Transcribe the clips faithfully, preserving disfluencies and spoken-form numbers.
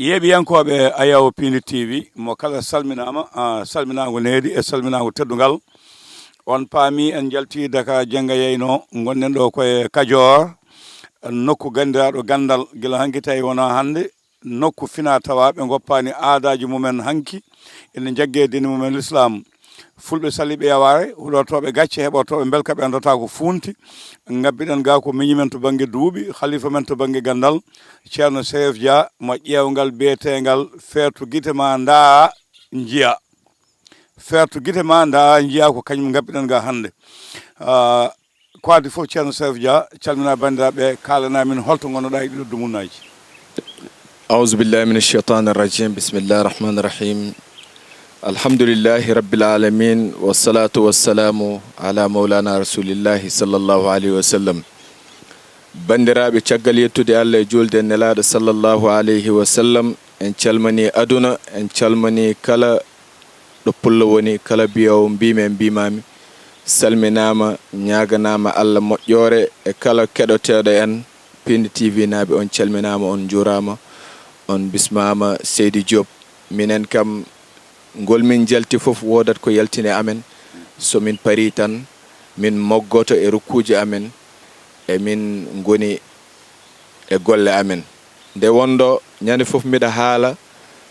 Yeeɓiyankooɓe Ayaw Piindi T V, mo kala salminaama, ah, salminaango needi e salminaango teddungal. On paami en njaltii Dakar jannga yeyno, ngonɗen ɗo koye Kajoor, nokku ganndiraaɗo ganndal, gila hanki tawi wonaa hannde, nokku fina tawa ɓe ngoppaani aadaaji mumen hanki, ene njaggee diine mumen Lislaam. Fulɓe saliiɓe yawaare, huɗortooɓe gacce, heɓortooɓe mbelka, ɓe anndata ko fuunti. Ngabbiɗen ga ko miñi men to bannge duuɓi, halifa men to bannge ganndal, Ceerno Serif Dia, mo ƴeewngal biyeteengal Feertu gite ma ndaa njiya. Feertu gite ma ndaa njiya, ko kañum ngabbiɗen ga hannde. Ah, ko adii fof, Ceerno Serif Dia, calmina banndiraaɓe, kaalana min holto ngonnoɗaa e ɗiɗo dumunnaaji. أعوذ بالله من الشيطان الرجيم. بسم الله الرحمن الرحيم. الحمد لله رب العالمين، والصلاة والسلام على مولانا رسول الله صلى الله عليه وسلم. Banndiraaɓe, caggal yettude Allah e juulde e Nelaaɗo sallallahu alayhi wa sallam, en calmanii aduna, en calmanii kala ɗo pullo woni, kala biyoowo mbiimi e mbiimaami, salminaama, ñaaganaama Allah moƴƴoore e kala keɗoteeɗo en. Piindi T V naaɓe, on calminaama, on njuuraama, on bismaama. Seydi Diop, minen kam, ngol min njalti fof woodat ko yaltini e amen. So min parii tan, min moggoto e rukkuuji amen, e min ngoni e golle amen. Nde wonɗo ñande fof mbiɗa haala,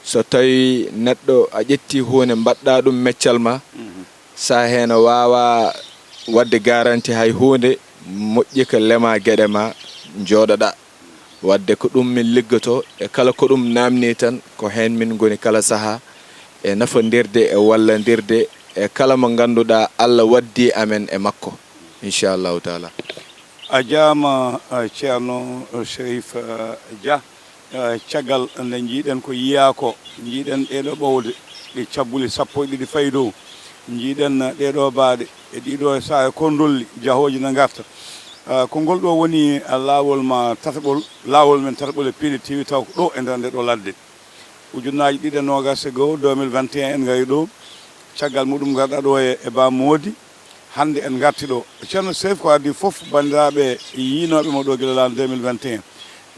so tawi neɗɗo a ƴetti huunde mbaɗɗa ɗum meccal ma, sa heno waawa waɗde garanti hay huunde, moƴƴi ko lema geɗe ma, jooɗoɗa. Wadde ko ɗum min liggoto, e kala ko ɗum namni tan, ko heen min ngoni kala saha, e nafondirde, e wallandirde, e kala mo ngannduɗaa Allah waddi amen e makko, inchallahu taala. A jaama, eh, Ceerno Cherif, eh, Dia. Eh, caggal nde njiiɗen ko yiyaa ko, njiiɗen ɗeeɗo ɓowde, ɗe cabbuli sappo e ɗiɗi fayi dow, njiiɗen, eh, ɗeeɗo baaɗe, e ɗiɗo e saha e kondolli, jahooji na ngarta. Eh, ko ngol ɗo woni, eh, laawol ma tataɓol, laawol men tataɓol e Piindi T V, taw ko ɗo e nder nde ɗo ladde. Ujunnaaji ɗiɗi e noogas e go'o, deux mille vingt et un, en ngari ɗo. Caggal muɗum ngarɗa ɗo e, e Ba Moodi. Hannde en ngarti ɗo. Ceerno Cherif, ko adii fof, banndiraaɓe yiinooɓe mo ɗo gila laana deux mille vingt et un,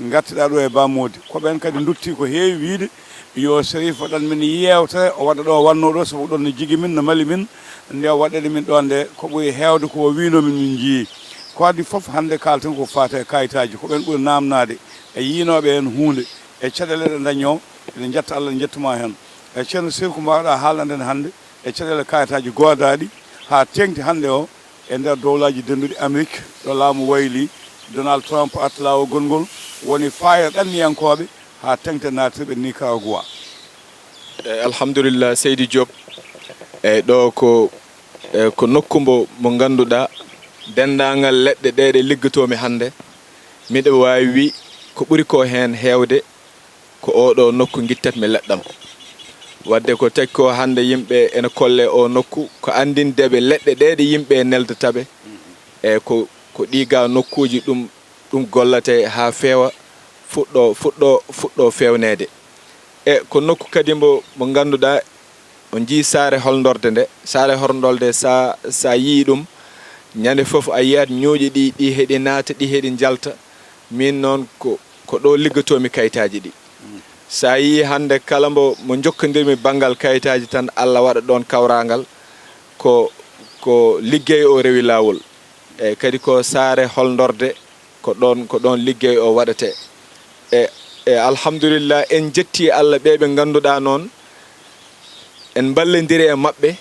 ngartiɗaa ɗo e Ba Moodi. Ko ɓeen kadi ndutti ko heewi wiyde, yo Cherif waɗan min yeewtere, o waɗa ɗo o wannoo ɗo, sabu ɗoon no jigi min, no mali min, nde o waɗani min ɗoon nde, ko ɓuri heewde ko o wiynoo min, min njiyii. Ko adii fof, hannde kaalten ko faati e kayitaaji, ko ɓeen ɓuri naamnaade e yiinooɓe heen huunde, e caɗeele ɗe ndañoo, eɗen njetta Allah, en njettu ma heen. E Ceerno Cherif, ko mbaawɗaa haalande en hannde e caɗeele kayitaaji goodaaɗi haa teeŋti hannde o e nder Dowlaaji Dennduɗi Amerik, ɗo laamu waylii, Donald Trump arti laawol gongol, woni faayre ɗanniyankooɓe haa teeŋti e naatirɓe Nicaragua? Eyi, alhamdulillah, Seydi Diop. Eyi, ɗo ko, e, ko nokku mbo, mo ngannduɗaa, denndaangal leɗɗe ɗe ɗe liggotoomi hannde, miɗo waawi wii ko ɓuri ko heen heewde, ko oo ɗoo nokku ngittatmi leɗɗam. Wadde ko taki ko hannde yimɓe ene kollee oo nokku, ko anndinndeeɓe leɗɗe ɗe ɗe yimɓe neldata ɓe, e ko, ko ɗii gaa nokkuuji ɗum, ɗum gollatee haa feewa, fuɗɗoo, fuɗɗoo, fuɗɗoo feewneede. E ko nokku kadi mbo, mo ngannduɗaa, on njiyii saare holndorde nde, saare holndorde, sa, sa yiyii ɗum, ñande fof a yiyat ñuuƴi ɗi, ɗi heɗi naata, ɗi heɗi njalta. Miin noon ko, ko ɗo liggotoomi kayitaaji ɗi. Sa yiyii hannde kala mbo, mo njokkondirmi banngal kayitaaji tan, Allah waɗa ɗoon kawraangal, ko, ko liggey o rewi laawol. Eyi, kadi ko saare holndorde, ko ɗoon, ko ɗoon liggey o waɗetee. E, e alhamdulillah, en njettii Allah, ɓe ɓe ngannduɗaa noon, en mballondiri e maɓɓe,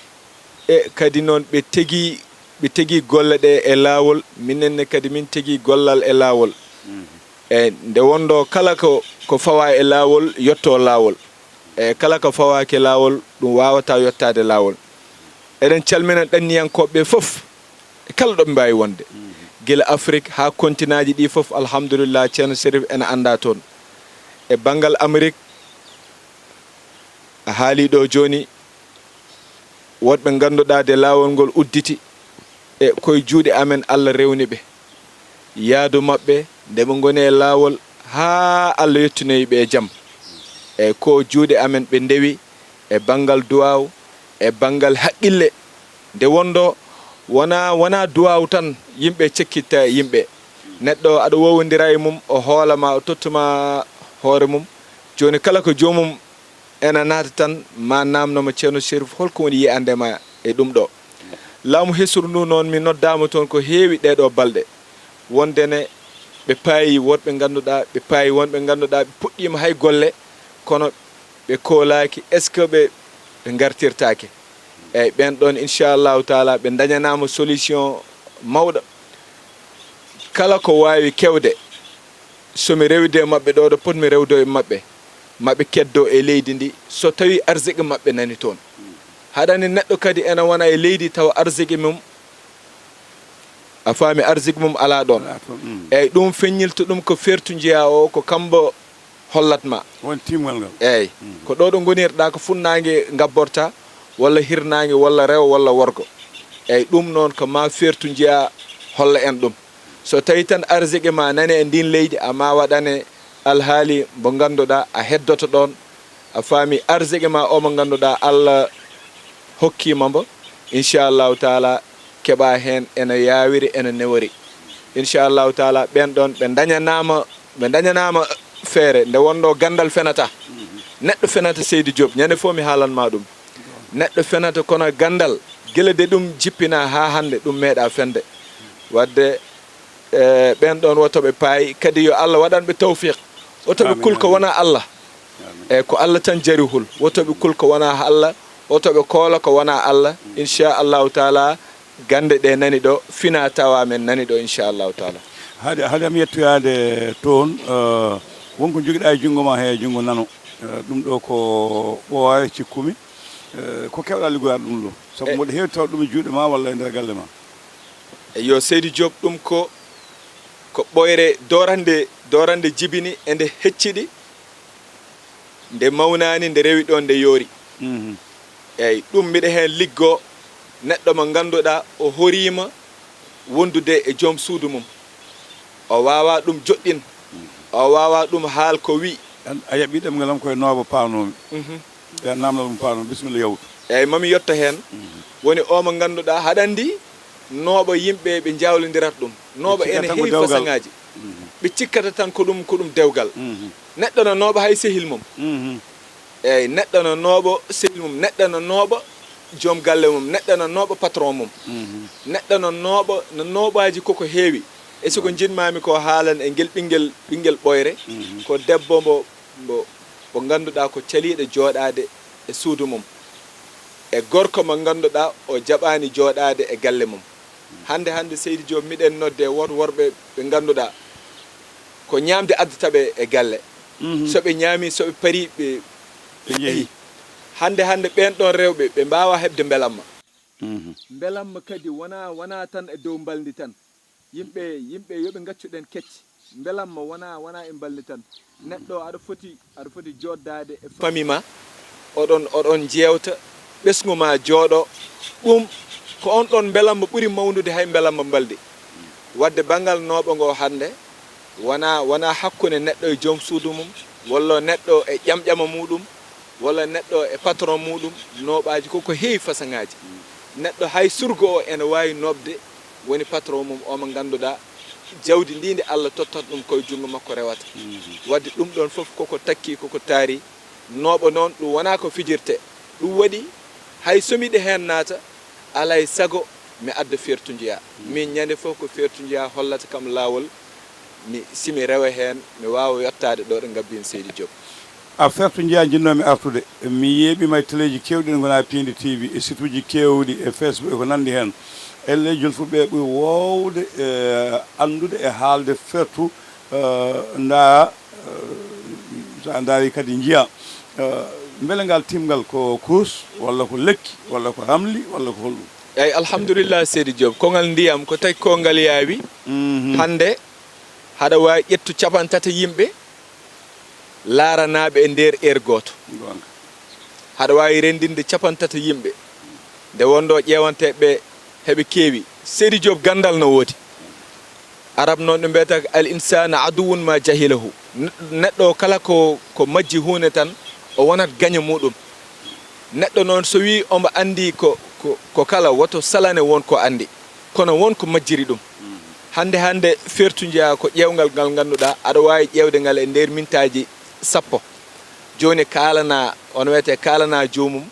e kadi noon ɓe tegi, ɓe tegi golle ɗe e laawol, minen ne kadi min tegi gollal e laawol. E nde wonɗo kala ko, ko fawa e laawol, yotto laawol. E kala ko fawaaki e laawol, ɗum waawataa yottaade laawol. Eɗen calmina ɗanniyankooɓe ɓe fof, e kala ɗo ɓe mbaawi wonde. Gila Afrik haa kontinaaji ɗi fof, alhamdulillah, Ceerno Cherif ene anndaa toon. E banngal Amerik, a haalii ɗo jooni, woɗɓe ngannduɗaa de laawol ngol udditi, e koye juuɗe amen Allah rewni ɓe. Yaadu maɓɓe, nde ɓe ngoni e laawol, haa Allah yettinoyi ɓe e jam. E ko juuɗe amen ɓe ndewi, e banngal duwaaw, e banngal haqqille. Nde wonɗo, wonaa, wonaa duwaaw tan yimɓe cekkitta e yimɓe. Neɗɗo aɗa woowondira e mum, o hoola ma, o tottuma hoore mum, Jooni kala ko joomum ena naata tan, ma naamno mo Ceerno Cherif, hol ko woni yiyannde ma e ɗum ɗo? Laamu hesru ndu noon, mi noddaama toon ko heewi ɗee ɗoo balɗe, wonde ne ɓe paayi woɗɓe ngannduɗaa, ɓe paayi wonɓe ngannduɗaa, ɓe puɗɗiima hay golle, kono ɓe koolaaki, est-ce que ɓe, ɓe ngartirtaake? Eeyi, ɓeen ɗoon, inchallahu taala, ɓe ndañanaama solution mawɗo. Kala ko waawi kewde, so mi rewde e maɓɓe ɗo, ɗo potmi rewde e maɓɓe, maɓe keddo e leydi ndi, so tawi arsiki maɓɓe nani toon. Haɗani neɗɗo kadi ena wona e leydi, tawa arsiki mum, a faami, arsiki mum alaa ɗoon. Alaa toon, mm. Eeyi, ɗum feññilta ɗum ko fertu njeyaa o, ko kambo hollat ma. Won timmal ngal. Eeyi, ko ɗo ɗo ngonirɗa, ko funnaange ngabborta, walla hirnaange, walla rewo, walla worgo. Eeyi, ɗum noon ko ma fertu njeyaa holla en ɗum. So tawi tan arsiki ma nani e ndin leydi, a ma waɗane alhaali mbo ngannduɗaa a heddoto ɗoon, a faami arsiki ma o mo ngannduɗaa Allah hokkii ma mbo, inchallahu taala, keɓa heen ena yaawiri, ena newori. Inchallahu taala, ɓeen ɗoon ɓe ndañanaama, ɓe ndañanaama feere nde wonno ganndal fenata. Neɗɗo fenata, Seydi Diop, ñande fof mi haalan ma ɗum. Neɗɗo fenata, kono ganndal, gila de ɗum jippina haa hannde, ɗum meeɗa fende. Wadde, e, ɓeen ɗoon woto ɓe paay, kadi yo Allah waɗan ɓe tawfiq. Woto ɓe Amiin, kulka amiin. Wona Allah. Amiin. Eeyi, ko Allah tan jari hul. Woto ɓe kulka wona Allah, woto ɓe koola ko wona Allah. Inchallahu taala, gannde ɗe nani ɗo, fina tawa men nani ɗo, inchallahu taala. Hade, hade am yettoyaade toon, eh, won ko njogiɗa e junngo ma he junngo nano. Eh, ɗum ɗo ko ɓooyaare cikkumi. Eh, ko kewɗa liggoyaade ɗum ɗo? Sabu E- mboɗo heewi taw ɗum e juuɗe ma walla e nder galle ma. Yo Seydi Diop, ɗum ko, ko ɓooyre doorande, doorande jibini, e nde hecciɗi, nde mawnaani, nde rewi ɗoon, nde yoori. Mhm. Eeyi, ɗum mbiɗa heen liggoo neɗɗo mo ngannduɗaa o horiima wondude e joom suudu mum. O waawaa ɗum joɗɗin, o waawaa ɗum haal ko wi'i. An, a yaɓi ɗemngal am koye nooba paanoomi. Mhm. Ɓe namna ɗum paanoomi, bisimilla yawtu. Eeyi, mami yetto heen. Mhm. Woni o mo ngannduɗaa, haɗa anndi nooɓa yimɓe ɓe njaawlindirat ɗum. Nooɓa ene heewi fasaŋaaji. Mhm. Ɓe cikkata tan ko ɗum, ko ɗum dewgal. Mhm. Neɗɗo no nooɓa hay sehil mum. Mhm. Eeyi, neɗɗo no nooɓa sehil mum, neɗɗo no nooɓa joom galle mum, neɗɗo no nooɓa patron mum. Mhm. Neɗɗo no nooɓa, no nooɓaaji koko heewi. E so ko njiɗmaami ko haalan e ngel ɓinngel, ɓinngel ɓooyre, mhm, ko debbo mbo, mbo, mbo ngannduɗaa ko caliiɗo jooɗaade e suudu mum. E gorko mo ngannduɗaa o jaɓaani jooɗaade e galle mum. Hannde, hannde, Seydi Diop, miɗen nodde wor-, worɓe ɓe ngannduɗaa ko ñaamde addata ɓe e galle. Mhm. So ɓe ñaami, so ɓe pari, ɓe, ɓe njehi. Hannde, hannde, ɓeen ɗoon rewɓe, ɓe mbaawa heɓde mbelamma. Mhm. Mbelamma kadi wona, wona tan e dow mbalndi tan. Yimɓe, yimɓe, yo ɓe ngaccu ɗeen kecce. Mbelamma wona, wona e mbalndi tan. Neɗɗo aɗa foti, aɗa foti jooɗdaade e fami ma, oɗon, oɗon njeewta, ɓesngu ma jooɗo. Ɗum ko on ɗon mbelamma ɓuri mawnude hay mbelamma mbaldi. Wadde banngal nooɓo ngo hannde wona, wona hakkunde neɗɗo e joom suudu mum, walla neɗɗo e ƴamƴama muɗum, walla neɗɗo e patron muɗum. Nooɓaaji ko, ko heewi fasaŋaaji. Neɗɗo hay surgo o ene waawi noɓde woni patron mum o mo ngannduɗaa jawdi ndi nde Allah tottata ɗum koye junngo makko rewata. Mhm. Wadde ɗum ɗon fof koko takki, koko taari. Nooɓo noon, ɗum wonaa ko fijirte. Ɗum waɗi hay so miɗo heen naata, alaa e sago mi adda fertu njeyaa. Mhm. Min ñande fof ko fertu njeyaa hollata kam laawol, mi, si mi rewa heen, mi waawa yottaade ɗo ɗo ngabbin Seydi Diop. A fertu njeyaa njinnoomi artude. Mi yeeɓiima e teleeji keewɗi ɗi ngonaa Piindi T V, e site uji keewɗi, e Facebook, e ko nanndi heen. Ellee julfulɓe ɓuri woowde, e, anndude e haalde fertu, e, ndaa, e, so a ndaari kadi njiyaa. E, mbele ngal timngal ko kurus, walla ko lekki, walla ko ramli, walla ko holɗum? Eeyi, alhamdulillah, Seydi Diop. Kongal ndiyam, ko tawi kongal yaawi. Mhm. Hannde, haɗa waawi ƴettu capanɗe tati yimɓe, laaranaaɓe e nder heure gooto. Goonga. Haɗa waawi renndinde capanɗe tati yimɓe. Nde wonno ƴeewante ɓe heɓe keewi. Seydi Diop, ganndal no woodi. Arab noon ɗum mbiyata ko al insana aduwwun ma jahilahu. Neɗ-, neɗɗo kala ko, ko majji huunde tan, o wonat gaño muɗum. Neɗɗo noon so wii omo anndi ko, ko, ko kala, woto salane won ko anndi. Kono won ko majjiri ɗum. Mhm. Hannde, hannde fertu njeyaa ko ƴeewngal ngal ngannduɗaa aɗa waawi ƴeewde ngal e nder mintaaji sappo. Jooni kaalana, on wiyete kaalana joomum,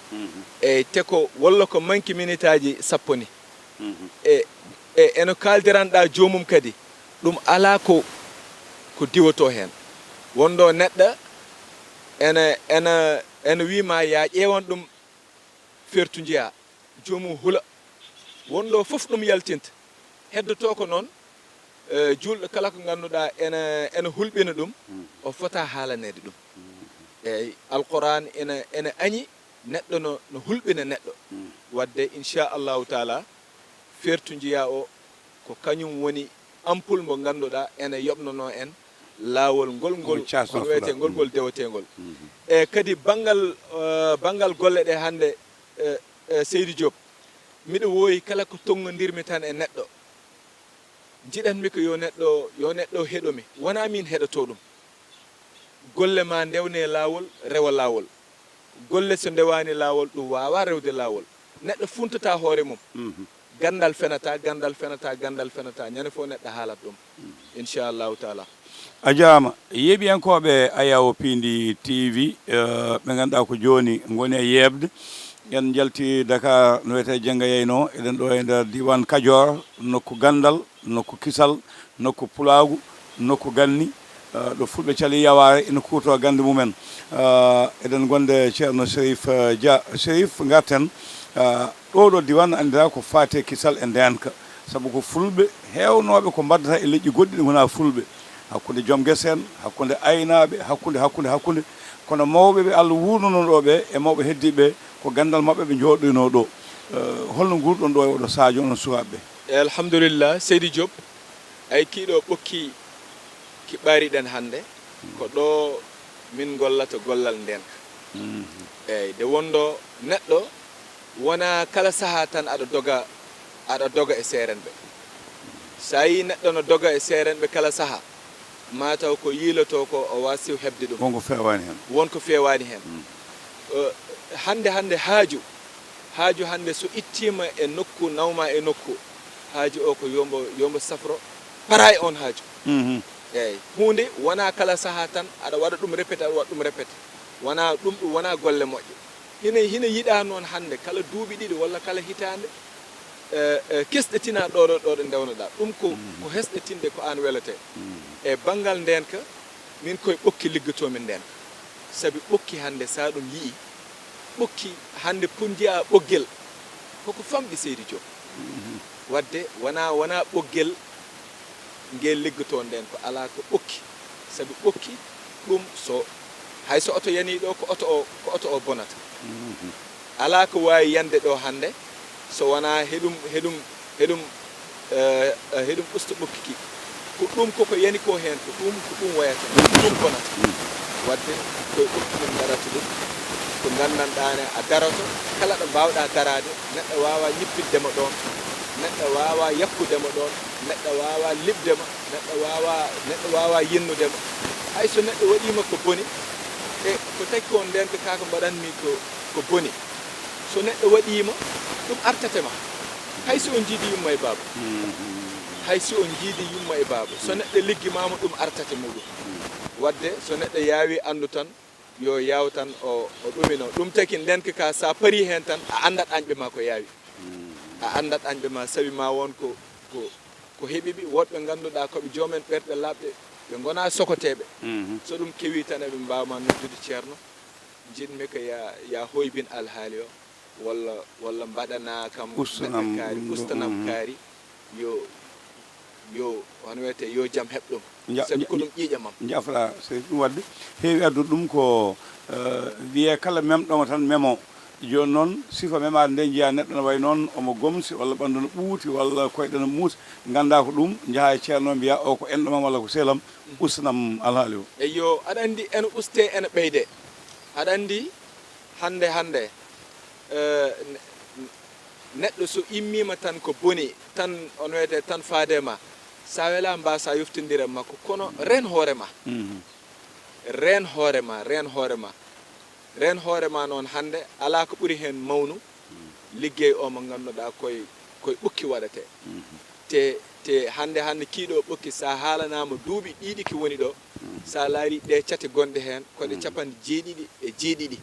e te ko walla ko manki minitaaji sappo ni. E, e eno kaaldiranɗa joomum kadi, ɗum alaa ko, ko diwoto heen. Wonɗo neɗɗo ene, ene, ene wii ma ya ƴeewan ɗum fertu njiya, joomum hula. Wonɗo fof ɗum yaltinta. Heddoto ko noon, eh, juulɗo kala ko ngannduɗaa ene, ene hulɓina ɗum, o fota haalaneede ɗum. Eeyi, Alquraan ene, ene añi neɗɗo no, no hulɓina neɗɗo. Waɗde, inchallahu taala, fertu njiya o ko kañum woni ampoule mo ngannduɗaa ene yoɓnono en laawol ngol, ngol, on wiyete ngol, ngol deweteengol. E kadi banngal, eh, banngal golle ɗe hannde, eh, eh, Seydi Diop, miɗo woowi kala ko tonngondirmi tan e neɗɗo, njiɗanmi ko yo neɗɗo, yo neɗɗo heɗo mi. Wonaa miin heɗoto ɗum. Golle ma ndewne laawol, rewa laawol. Golle so ndewaani laawol, ɗum waawaa rewde laawol. Neɗɗo funtata hoore mum. Ganndal fenata, ganndal fenata, ganndal fenata. Ñande fof neɗɗo haalat ɗum. Inchallahu taala. A jaama. Yeeɓiyankooɓe Ayawo Piindi T V, eh, ɓe ngannduɗaa ko jooni ngoni e yeeɓde. En njalti Dakar, no wiyetee Jennga Yayno. Eɗen ɗo e nder diiwaan Kajoor, nokku ganndal, nokku kisal, nokku pulaagu, nokku ganni, eh, ɗo fulɓe cali yawaare ina kuurto gannde mumen. Eh, eɗen ngonde Ceerno Serif, eh, Dia. Serif, ngarten, eh, ɗo ɗo diiwaan anndiraa ko faati e kisal e ndeenka, sabu ko fulɓe heewnooɓe ko mbaddata e leƴƴi goɗɗi ɗi ngonaa fulɓe, hakkunde joom gese en, hakkunde aynaaɓe, hakkunde, hakkunde, hakkunde. Kono mawɓe ɓe Allah wuurnuno ɗo ɓe e mawɓe heddiiɓe ɓe, ko ganndal maɓɓe ɓe njooɗoyno ɗo. Eh, holno nguurɗon ɗo e oɗo sahaa jooni, onon sukaaɓe ɓe? Alhamdulillah, Seydi Diop, ay kiiɗo ɓokki ki ɓaariɗen hannde, ko ɗo min ngollata gollal ndeenka. Eeyi, nde wonɗo neɗɗo wonaa kala sahaa tan aɗa doga, aɗa doga e seerenɓe. So a yii neɗɗo no doga e seerenɓe kala sahaa, mataw ko yiiloto ko o waasi heɓde ɗum. Won ko feewaani heen. Won ko feewaani heen. Eh, hannde, hannde haaju, haaju hannde so ittiima e nokku, nawma e nokku, haaju o ko yo mbo, yo mbo safro para e oon haaju. Eeyi, huunde wonaa kala sahaa tan aɗa waɗa ɗum répété, aɗa waɗa ɗum répété. Wonaa ɗum, ɗum wonaa golle moƴƴe. Hina, hina yiɗaa noon hannde, kala duuɓi ɗiɗi walla kala hitaande, eh, eh, kesɗitinaa ɗo ɗo, ɗo ɗo ndewnoɗaa. Ɗum ko, ko hesɗitinde ko aan welatee. E banngal ndeenka, min koye ɓokki liggotoo-mi ndeenka. Sabi ɓokki hannde, so a ɗum yii, ɓokki hannde pour njiyaa ɓoggel, koko famɗi, Seydi Diop. Waɗde wonaa, wonaa ɓoggel ngel liggotoo ndeen, ko alaa ko ɓokki. Sabi ɓokki ɗum so, hay so oto yanii ɗo, ko oto o, ko oto o bonata. Alaa ko waawi yande ɗo hannde so wonaa heɗum, heɗum, heɗum, eh, eh, heɗum usta ɓokki ki. Ko ɗum koko yani ko heen, ko ɗum, ko ɗum wayata, ko ɗum bonata. Waɗde koye ɓokki ɗum darata ɗum, ko nganndanɗaa ne a daroto, kala ɗo mbaawɗaa daraade, neɗɗo waawaa ñippitde ma ɗoon, neɗɗo waawaa yakkude ma ɗoon, neɗɗo waawaa liɓde ma, neɗɗo waawaa, neɗɗo waawaa yennude ma. Hay so neɗɗo waɗii ma ko boni, e ko taki ko ndeenka kaa ko mbaɗanmi ko, ko boni. So neɗɗo waɗii ma, ɗum artate ma. Hay so on njiidi yumma e baaba. Hay so on njiidi yumma e baaba. So neɗɗo liggimaama, ɗum artate muɗum. Waɗde so neɗɗo yaawi anndu tan, yo yaaw tan o, o ɗumino. Ɗum taki ndeenka kaa, so a parii heen tan, a anndat añɓe ma ko yaawi. A anndat añɓe ma, sabi ma won ko, ko, ko heɓi ɓe, woɗɓe ngannduɗaa ko ɓe joomen ɓerɗe laaɓɗe, ɓe ngonaa sokoteeɓe. So ɗum kewi tan, eɓe mbaawma noddude ceerno. Njiɗmi ko ya, ya hoybin alhaali o, walla, walla mbaɗana kam ustanam kaari, ustanam kaari, yo, yo, hono wiyetee, yo jam heɓ ɗum. Sabi ko ɗum ƴiiƴam am. Njafra, so ɗum waɗde, heewi addude ɗum ko, eh, wiyee kala memɗomo tan memo. Jooni noon, sifa memaade nde njiyaa neɗɗo no wayi noon, omo gomsi, walla ɓanndu no ɓuuti, walla koyɗe no muusi, nganndaa ko ɗum, njahaa e ceerno mbiyaa o ko enɗo ma walla ko sehil am, ustanam alhaali o. Eyyo, aɗa anndi ene ustee, ene ɓeydee. Aɗa anndi hannde, hannde, eh, ne-, neɗɗo so immiima tan ko boni, tan on wiyetee tan faade ma, so a welaa mbaasaa yoftindire makko, kono reen hoore ma. Reen hoore ma, reen hoore ma. Reen hoore ma noon hannde, alaa ko ɓuri heen mawnu, liggey o mo ngannduɗaa koye, koye ɓukki waɗetee. Te, te hannde, hannde kiiɗo ɓokki, so a haalanaama duuɓi ɗiɗi ki woni ɗo, so a laari ɗe cate gonɗe heen, ko ɗe capanɗe jeeɗiɗi e jeeɗiɗi.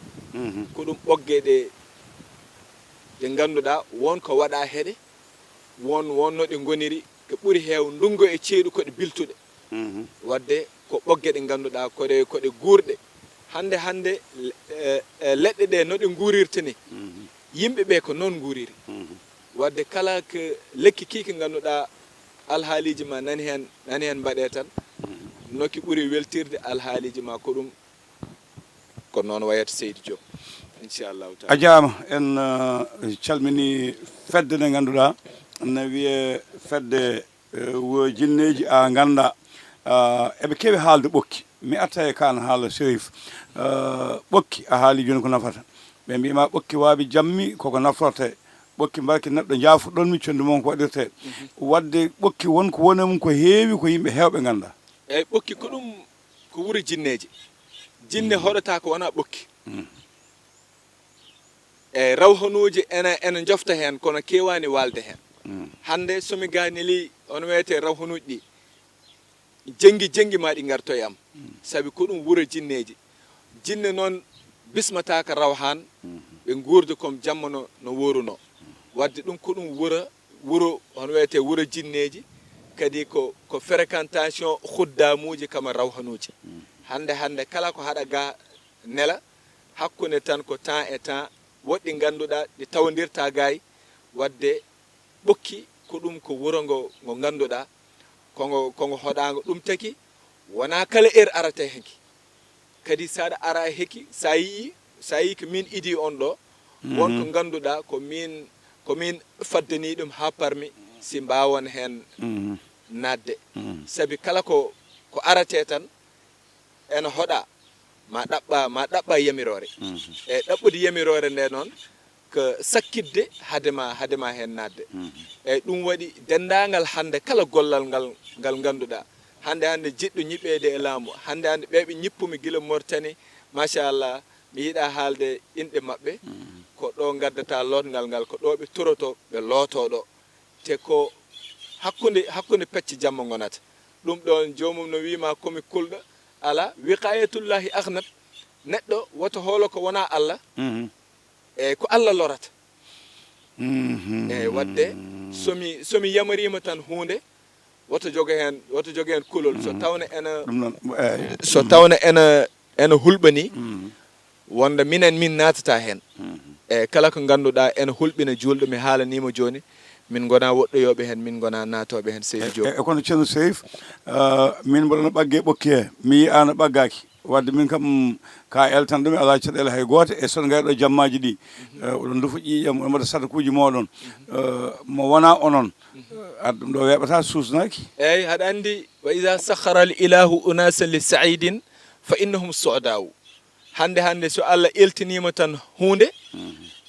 Ko ɗum ɓogge ɗe, ɗe ngannduɗaa won ko waɗa heɗe, won, won no ɗe ngoniri, ko ɓuri heew ndunngu e ceeɗu ko ɗe biltuɗe. Waɗde ko ɓogge ɗe ngannduɗaa ko ɗe, ko ɗe guurɗe. Hannde, hannde, le-, eh, eh, leɗɗe ɗe no ɗe nguurirta ni, yimɓe ɓe ko noon nguuriri. Waɗde kala ko lekki kii ko ngannduɗaa alhaaliiji ma nani heen, nani heen mbaɗee tan, no ki ɓuri weltirde alhaaliiji ma ko ɗum. Ko noon wayata Seydi Diop, inchallahu taala. A jaama, en uh, calmini fedde nde ngannduɗaa ne wiyee fedde uh, wo jinneeji a nganndaa uh, eɓe keewi haalde ɓokki. Mi arta e kaan haala Sherif. Uh, ɓokki a haali jooni ko nafata. Ɓe mbiima ɓokki waawi jammi koko naftorte. Ɓokki mbarki neɗɗo jaafuɗon mi conndi mon ko waɗirte. Waɗde ɓokki won ko woni e mum ko heewi ko yimɓe heewɓe nganndaa. Eyi ɓokki ko ɗum ko wuro jinneeji. Jinne hoɗata ko wona ɓokki. E rawhanuuji ene, ene njofta heen kono keewaani waalde heen. Hannde so mi gaanili on wiyete rawhanuuji ɗi, jenngi jenngi ma ɗi ngartoy am. Sabi ko ɗum wuro jinneeji. Jinne noon bismataaka rawhaan, ɓe nguurda comme jamma no, no wooruno. Waɗde ɗum ko ɗum wuro, wuro hono wiyete wuro jinneeji, kadi ko, ko fréquentation huddaamuuji kama rawhanuuji. Hannde, hannde kala ko haɗa ga nela, hakkunde tan ko temps e temps, woɗɗi ngannduɗaa ɗi tawndirta gaay. Waɗde ɓokki ko ɗum ko wuro ngo, ngo ngannduɗaa ko ngo, ko ngo hoɗaango. Ɗum taki wonaa kala heure arata e heki. Kadi so aɗa ara e heki, so a yii, so a yii ko min idii on ɗo, won ko ngannduɗaa ko min, ko min faddanii ɗum haa parmi si mbaawon heen naatde. Sabi kala ko, ko aratee tan ene hoɗa, ma ɗaɓɓa, ma ɗaɓɓa yamiroore. E ɗaɓɓude yamiroore nde noon ko sakkitde hade ma, hade ma heen naatde. Eyi ɗum waɗi denndaangal hannde kala gollal ngal, ngal ngannduɗaa hannde, hannde jiɗɗo ñiɓɓeede e laamu, hannde, hannde ɓe ɓe ñippumi gila Mauritanie, machallah, mi yiɗa haalde inɗe maɓɓe, ko ɗo ngaddata lootngal ngal, ko ɗo ɓe toroto, ɓe looto ɗo. Te ko hakkunde, hakkunde pecce jamma ngonata. Ɗum ɗoon joomum no wiima komi kulɗo, ala, wiqayatullahi akhnat, neɗɗo woto hoolo ko wona Allah, e ko Allah lorata. E waɗde, somi, somi yamariima tan huunde, woto jogo heen, woto jogo heen kulol. So tawno ena, ɗum noon, eyi. So tawno ena, ena hulɓanii, wonde minen min naatata heen. E kala ko ngannduɗaa ena hulɓina juulɗo, mi haalaniima jooni, min ngona woɗɗoyooɓe heen, min ngona naatooɓe heen, Seydi Diop. E, e kono Ceerno Sherif, uh, min mboɗo no ɓaggee ɓokki he, mi yiyaano ɓaggaaki. Waɗde min kam ka eltan ɗum e alaa caɗeele hay gooto, e so ngayɗo jammaaji ɗi, eh, oɗon ndufa ƴiiƴam, oɗon mbaɗa sadakuuji mooɗon. Eh, mo wonaa onon, eh, aɗa ɗum ɗo weeɓata suusnaaki. Eyi, haɗa anndi, wa iza sakhara al ilahu unasan li saidin fa innahum su'adau. Hannde, hannde so Allah eltiniima tan huunde,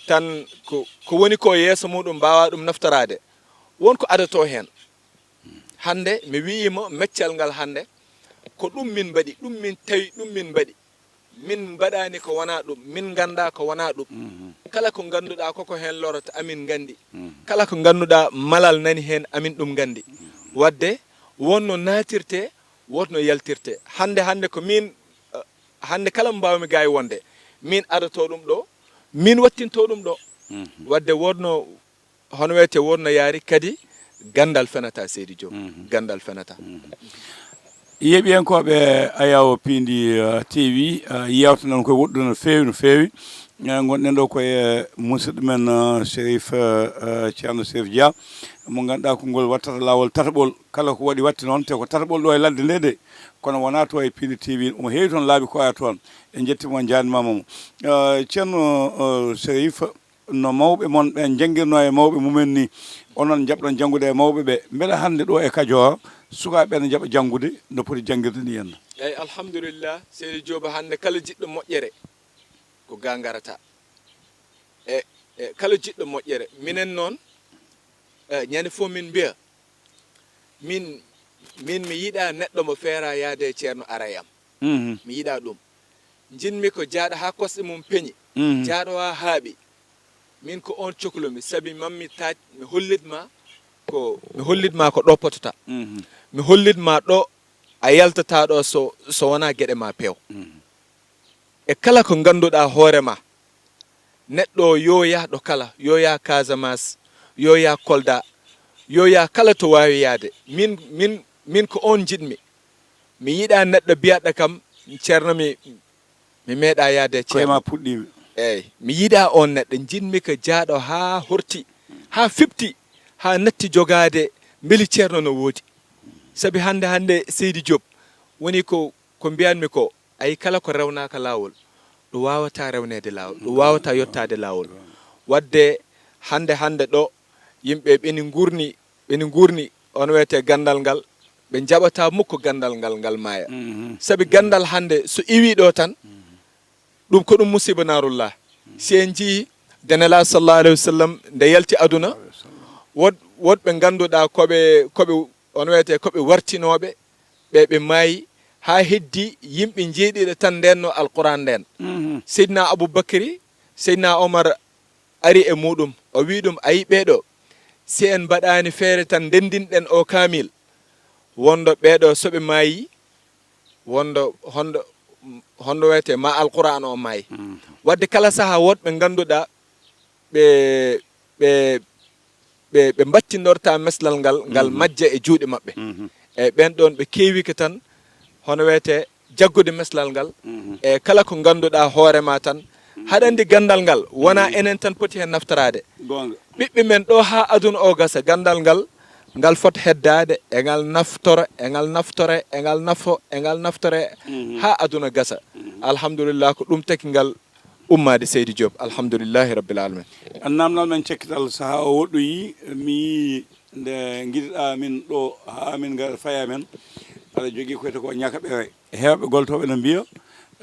tan ko, ko woni ko yeeso muɗum mbaawa ɗum naftoraade. Won ko adato heen. Hannde mi wiyiima meccal ngal hannde, ko ɗum min mbaɗi, ɗum min tawi, ɗum min mbaɗi. Min mbaɗaani ko wonaa ɗum, min nganndaa ko wonaa ɗum. Kala ko ngannduɗaa koko heen lorata, amin nganndi. Kala ko ngannduɗaa malal nani heen, amin ɗum nganndi. Waɗde, won no naatirtee, won no yaltirtee. Hannde, hannde ko min, eh, hannde kala mo mbaawmi gaay wonde, min adatoo ɗum ɗo, min wattinto ɗum ɗo. Waɗde, won no hono wiyete won no yaari kadi ganndal fenata, Seydi Diop. Ganndal fenata. Yeeɓiyankooɓe Ayawo Piindi, uh, T V, uh, yewta nan koye woɗɗude no feewi, no feewi. Uh, ngonɗen ɗo koye, uh, musidɗo men, uh, Sherif, uh, uh, Ceerno Sherif Dia, mo ngannduɗaa ko ngol wattata laawol tataɓol. Kala ko waɗi watti noon, te ko tataɓol ɗo e ladde nde de, kono wonaa to e Piindi T V, omo heewi toon laabi koya toon. En njetti mo, en njaarnimaama mo. Uh, Ceerno, uh, Sherif, no mawɓe mon ɓen njanngirnoo e mawɓe mumen ni, onon njaɓɗon janngude e mawɓe ɓe, mbele hannde ɗo e Kajoor, sukaaɓe ɓe ne njaɓa janngude no poti janngirde ni henna? Eyi, alhamdulillah, Seydi Diop, hannde kala jiɗɗo moƴƴere ko ga ngarata. E, e kala jiɗɗo moƴƴere, minen noon, e, ñande fof min mbiya, min, min mi yiɗa neɗɗo mo feera yaade e ceerno ara e am. Mi yiɗa ɗum. Njiɗmi ko jaaɗo haa kosɗe mum peñi, jaaɗo haa haaɓi. Min ko oon cohluɗo-mi, sabi maa mi taaj, mi hollit ma Ko mi hollit ma ko ɗo potata. Mhm. Mi hollit ma ɗo a yaltata ɗo so, so wonaa geɗe ma peew. Mhm. E kala ko ngannduɗaa hoore ma, neɗɗo o yo yah ɗo kala, yo yah Casamance, yo yah Kolda, yo yah kala to waawi yahde. Min, min, min ko oon njiɗmi. Mi yiɗaa neɗɗo biyaɗo kam, "Ceerno, mi, mi meeɗaa yahde e Koye Ceerno." Ma puɗɗiima. Eey, mi yiɗaa oon neɗɗo. Njiɗmi ko jahɗo haa horti, haa fiɓti, haa natti jogaade, mbeli Ceerno no woodi. Sabi hannde, hannde Seydi Diop woni ko, ko mbiyanmi ko, ayi kala ko rewnaaka laawol, ɗum waawataa rewneede laawol, ɗum waawataa yottaade laawol. Waɗde hannde, hannde ɗo, yimɓe ɓeni nguurni, ɓeni nguurni, on wiyetee ganndal ngal, ɓe njaɓataa mukko ganndal ngal, ngal maaya. Mhm. Sabi ganndal hannde so iwii ɗo tan, mhm, ɗum ko ɗum musiba naarullah. Mhm. Si en njii de Nelaaɗo sallallahu alayhi wa sallam nde yalti aduna, wood-, woodɓe ngannduɗaa ko ɓe, ko ɓe, on wiyetee ko ɓe wartinooɓe, ɓe, ɓe maayi, haa heddi yimɓe njeeɗiɗo tan ndeenno Alquraan ndeen. Mhm. Seydina Abubakri, Seydina Omar ari e muɗum, o wi ɗum, "Ayi ɓeeɗo, si en mbaɗaani feere tan ndenndinɗen o kaamil, wonɗo ɓeeɗo so ɓe maayi, wonɗo, honɗo, honɗo wiyetee ma Alquraan o maayi." Mhm. Waɗde kala sahaa woodɓe ngannduɗaa ɓe, ɓe, ɓe, ɓe mbattindorta meslal ngal, ngal, mhm, majja e juuɗe maɓɓe. Mhm. Eey, ɓeen ɗoon ɓe keewike tan, hono wiyetee jaggude meslal ngal, mhm, e kala ko ngannduɗaa hoore ma tan. Mhm. Haɗa anndi ganndal ngal, wonaa, mhm, enen tan poti heen naftoraade. Goonga. Ɓiɓɓe men ɗo haa aduna o gasa, ganndal ngal, ngal fot heddaade, e ngal naftora, e ngal naftore, e ngal nafo, e ngal naftore, mhm, haa aduna gasa. Mhm. Alhamdulillah, ko ɗum tagi ngal ummaade, Seydi Diop. Alhamdulillahi Rabbil Alamin. Namdal men cekkital sahaa o woɗɗoyi, mi yii nde ngiɗiɗaa min ɗo haa min ngara faya men, aɗa jogii ko wiyetee ko ñakaɓere. Heewɓe goltooɓe no mbiya,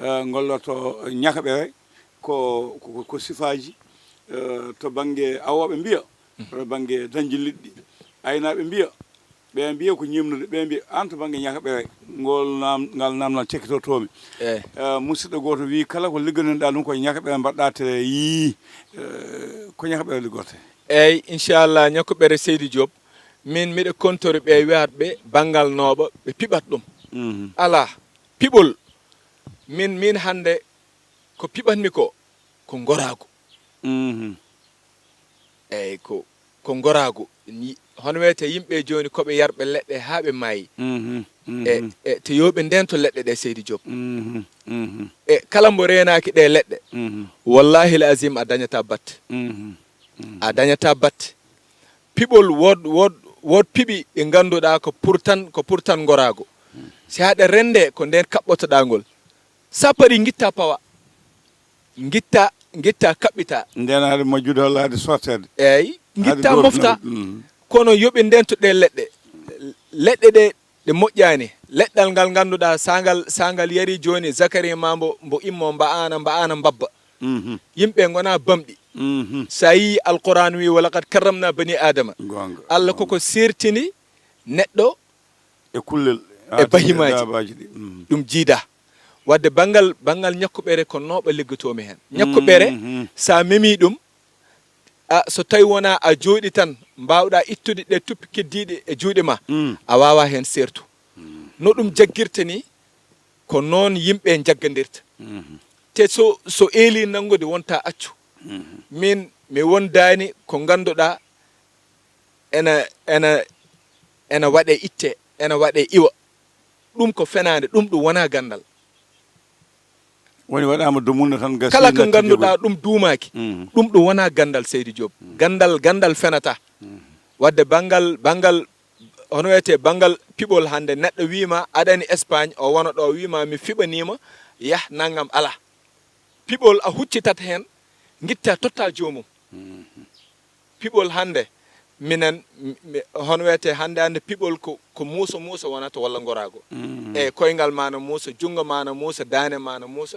eh, ngollorto ñakaɓere ko, ko, ko sifaaji, eh, to bannge awooɓe mbiya, to bannge dañde liɗɗi, aynaaɓe mbiya, ɓe mbiya ko ñemnude, ɓe mbiya aan to bannge ñakaɓere, ngol nam-, ngal namdal cekkitotoomi. Eey. Eh, musidɗo gooto wi, kala ko liggonoɗaa ɗum ko ñakaɓere mbaɗɗaa te yii, eh, ko ñakaɓere liggorte? Eey, inchallah, ñakaɓere Seydi Diop, min miɗo kontori ɓe wiyaat ɓe banngal nooɓa, ɓe piɓat ɗum. Mhm. Alaa, piɓol, min, min hannde ko piɓatmi ko, ko ngoraagu. Mhm. Eey, ko, ko ngoraagu. Ni, hono wiyetee yimɓe jooni ko ɓe yarɓe leɗɗe haa ɓe maayi. Mhm, e, mhm, e, te yo ɓe ndeento leɗɗe ɗe, Seydi Diop. Mhm, mhm. E kala mbo reenaaki ɗe leɗɗe, mhm, wallahi l azim a dañataa batte. Mhm, mhm. A dañataa batte. Piɓol wood, wood, wood piɓi ɗi ngannduɗaa ko pour tan, ko pour tan ngoraagu. Mhm. Si haɗa rende ko ndeen kaɓɓotoɗaa ngol. Sa parii, ngitta pawa, ngitta, ngitta kaɓɓita. Nden haade majjude holla haade sotteede. Eey, ngitta mofta. Mm. Kono yo ɓe ndento ɗe leɗɗe. Leɗɗe ɗe, ɗe moƴƴaani. Leɗɗal ngal ngannduɗaa, sa ngal, sa ngal yari jooni, zakari ma mbo, mbo immo, mba aana, mba aana mbabba. Mhm. Yimɓe ngona bamɗi. Mhm. Sa yii Alquraan wi, "Wa laqad karramna bani Adama." Goonga, Allah goonga. Koko sertini neɗɗo e kullel, e bahimaaji, daabaaji ɗi. Mhm. Ɗum jiida. Waɗde banngal, banngal ñakkuɓere ko nooɓa liggotoomi heen. Ñakkuɓere, mhm, sa memi ɗum, a, so tawi wona a jooɗi tan, mbaawɗa ittude ɗe tuppi keddiiɗe e juuɗe ma, mm, a waawa heen seertu. Mm. No ɗum jaggirta ni, ko noon yimɓe njaggandirta. Mhm. Te so, so eeli nanngude, wonta accu. Mhm. Min, mi wondaani ko ngannduɗaa ena, ena, ena waɗe itte, ena waɗe iwa. Ɗum ko fenaande, ɗum, ɗum wonaa ganndal. Woni waɗaama dumunna tan, gasii, kala ko natti ngannduɗaa jogori. Ɗum duumaaki, mhm, ɗum, ɗum wonaa ganndal, Seydi Diop. Mhm. Ganndal, ganndal fenata. Mhm. Waɗde banngal, banngal, hono wiyetee, banngal piɓol hannde, neɗɗo wiima aɗani Espagne, o wona ɗo, wiima mi fiɓaniima, yah, nanngam, alaa. Piɓol a huccitat heen, ngitta, totta joomum. Mhm. Piɓol hannde, minen, mi, mi, hono wiyetee hannde, hannde piɓol ko, ko muuso, muuso wonata walla ngoraago. Mm. E koyngal ma na muusa, junngo ma na muusa, daande ma na muusa,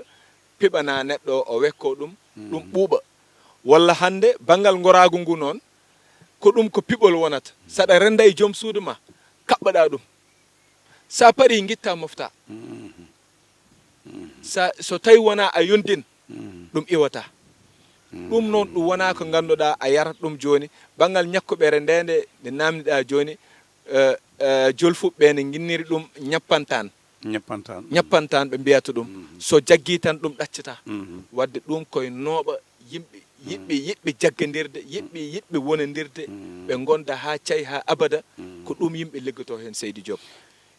piɓana neɗɗo o, o wekko ɗum, mm, ɗum ɓuuɓa. Walla hannde banngal ngoraagu ngu noon, ko ɗum ko piɓol wonata. Saɗa rennda e joom suudu ma, kaɓɓoɗa ɗum. Sa parii, ngitta, mofta. Mhm. Mhm. Sa, so tawi wona a yondin, mhm, ɗum iwata. Ɗum noon, ɗum wonaa ko ngannduɗaa a yarata ɗum jooni. Banngal ñakkuɓere nde, nde, nde naamniɗaa jooni, eh, eh, jolfuɓe ɓe ne nginniri ɗum ñappantaan. Ñappantaan. Ñappantaan ɓe mbiyata ɗum. So jaggii tan ɗum ɗaccata. Waɗde ɗum koye nooɓa yimɓe, yiɗɓe, yiɗɓe jaggandirde, yiɗɓe, yiɗɓe wonandirde, ɓe ngonda haa cay, haa abada, ko ɗum yimɓe liggotoo heen, Seydi Diop.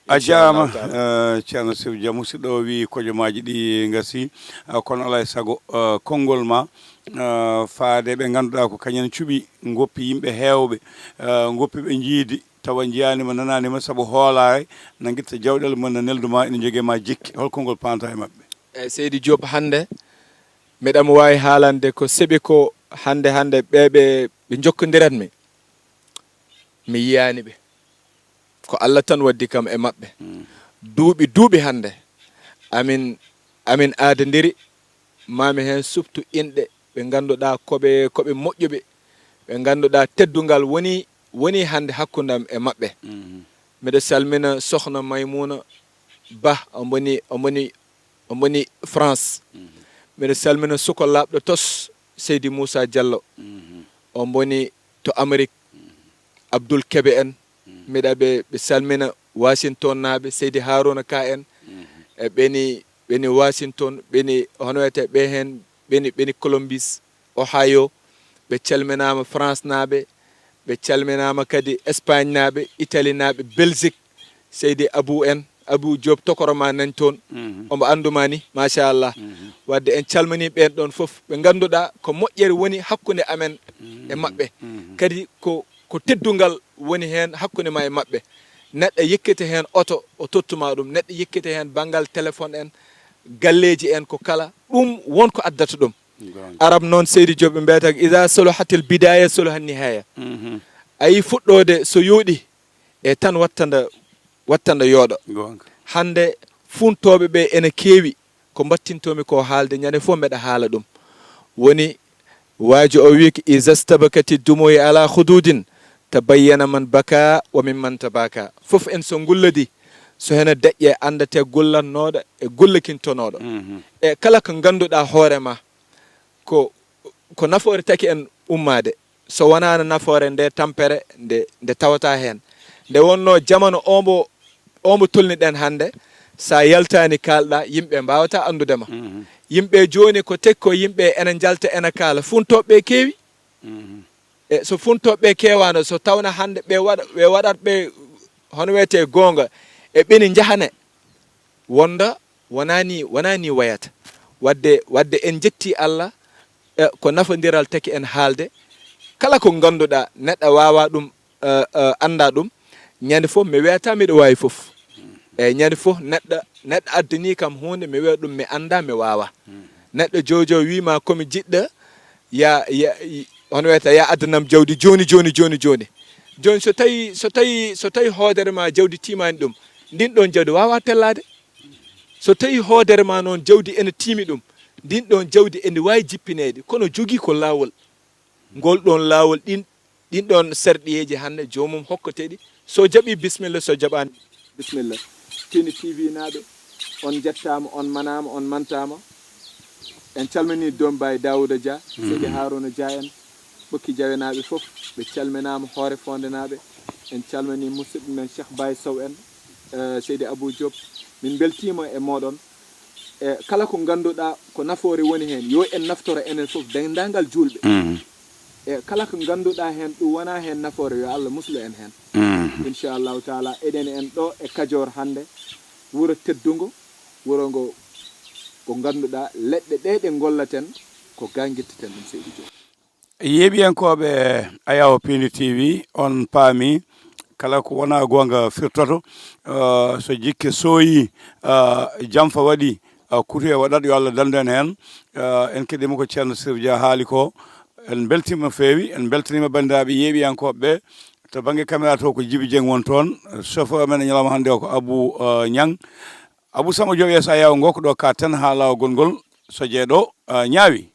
A jaama, eh, Ceerno Sirif Dia, musidɗo o wii kojomaaji ɗi ngasi, eh, kono alaa e sago, eh, konngol ma, eh, faade ɓe ngannduɗaa ko kañum en cuɓi, ngoppi yimɓe heewɓe, eh, ngoppi ɓe njiidi, tawa njiyaani ma, nanaani ma, sabu hoolaare, na ngitta jawɗeele mum, na neldu ma, ina njogee ma jikke. Hol konngol paanta e maɓɓe? Eyi, Seydi Diop, hannde miɗa mo waawi haalande ko seɓi ko hannde, hannde ɓe, ɓe, ɓe njokkondirat mi. Mi yiyaani ɓe. Ko Allah tan waddi kam e maɓɓe. Duuɓi, duuɓi hannde. Amin, amin aadondiri, maami heen suɓtu inɗe ɓe ngannduɗaa ko ɓe, ko ɓe moƴƴuɓe, ɓe ngannduɗaa teddungal woni, woni hannde hakkunde am e maɓɓe. Miɗo salmina Sohna Maymuna Bah, omo woni, omo woni, omo woni France. Miɗo salmina suko laaɓɗo tos, Seydi Moussa Diallo. Omo woni to Amérique. Abdoul Kebe en. Miɗa ɓe, ɓe salmina Washington naaɓe, Seydi Haruna Ka en. E ɓeni, ɓeni Washington, ɓeni hono wiyetee ɓe heen, ɓeni, ɓeni Columbus, Ohio. Ɓe calminaama France naaɓe, ɓe calminaama kadi Espagne naaɓe, Italie naaɓe, Belgique. Seydi Abou en, Abou Diop tokoro ma nan toon. Omo annduma ni, machallah. Wadde en calmini ɓeen ɗoon fof, ɓe ngannduɗaa ko moƴƴere woni hakkunde amen e maɓɓe. Kadi ko, ko teddungal woni heen hakkunde ma e maɓɓe. Neɗɗo yekkita heen oto, o tottuma ɗum. Neɗɗo yekkita heen banngal téléphone en, galleeji en, ko kala. Ɗum won ko addata ɗum. Arab noon, Seydi Diop, ɓe mbiyata ko, "Iza soluhatil bidaya soluhan nihaya." A yii fuɗɗoode so yooɗi, e tan wattanda, wattanda yooɗo. Hannde funtooɓe ɓe ene keewi, ko mbattintoomi ko haalde, ñande fof mbeɗa haala ɗum. Woni waajo o wii ko, "Iza stabakati dumu'i ala khududin, tabayyana man baka wa mimman tabaka." Fof en so ngullodi, so hene deƴƴe anndate gullatnooɗo e gullakintonooɗo. E kala ko ngannduɗaa hoore ma, ko, ko nafoore taki en ummaade. So wonaano nafoore nde tampere, nde, nde tawata heen. Nde wonnoo jamano o mbo, o mbo tolniɗen hannde, so a yaltaani kaalɗa, yimɓe mbaawata anndude ma. Yimɓe jooni ko tekki ko yimɓe ene njalta, ene kaala. Funtooɓe keewi. E so funtooɓe keewaano, so tawno hannde ɓe waɗa, ɓe waɗat ɓe, hono wiyetee, goonga, e ɓeni njahane, wonda wonaa ni, wonaa ni wayata. Wadde, wadde en njetti Allah, e ko nafondiral taki en haalde. Kala ko ngannduɗaa neɗɗo waawa ɗum, e, e, annda ɗum, ñande fof mi wiyata miɗo waawi fof. Eyi, ñande fof neɗɗo, neɗɗo addani kam huunde, mi wiya ɗum mi annda, mi waawa. Neɗɗo jojo wiima ko mi jiɗɗo, ya, ya, hono wiyata, ya addanam jawdi jooni, jooni, jooni, jooni. Jooni so tawi, so tawi, so tawi hoodere ma jawdi tiimaani ɗum, ndin ɗon jawdi waawa tellaade. So tawi hoodere ma noon jawdi ene tiimi ɗum, ndin ɗon jawdi ene waawi jippineede, kono jogii ko laawol. Ngol ɗon laawol, ɗin, ɗin ɗon sarɗiyeeji hannde joomum hokkete ɗi. So jaɓii, bisimilla, so jaɓaani, bisimilla. Tini T V naaɓe, on njettaama, on manaama, on mantaama. En calminii Doom Baay Daawuda Dia, Seydi Haaruna Dia en, Ɓokki Jawe naaɓe fof, ɓe calminaama, Hoore Foonde naaɓe. En calminii musidɓe men Cheikh Baye Sow en, eh, Seydi Abou Diop. Min mbeltiima e mooɗon. E kala ko ngannduɗaa ko nafoore woni heen, yo en naftoro enen fof, denndaangal juulɓe. E kala ko ngannduɗaa heen ɗum wonaa heen nafoore, yo Allah muslu en heen. Inchallahu taala, eɗen en ɗo e Kajoor hannde, wuro teddungo, wuro ngo, ko ngannduɗaa leɗɗe ɗe ɗe ngollaten, ko ga ngitteten ɗum, Seydi Diop. Yeeɓiyankooɓe Ayaw Pindi T V, on paami kala ko wonaa goonga firtoto. Eh, so jikke sooyii, eh, jamfa waɗii, eh, kutoye waɗat, yo Allah danndu en heen. Eh, en keɗiima ko Ceerno Sirif Dia haali ko. En mbeltiima no feewi, en mbeltaniima banndiraaɓe yeeɓiyankooɓe ɓe. To bannge caméra to ko Jibi Dieng won toon, chauffeur men e ñalawma hannde o ko Abou, eh, Niang. Abou Samba Diop, yeeso Ayaw ngo ko ɗo ka ten haa laawol ngol, so jeeɗo, eh, ñaawi.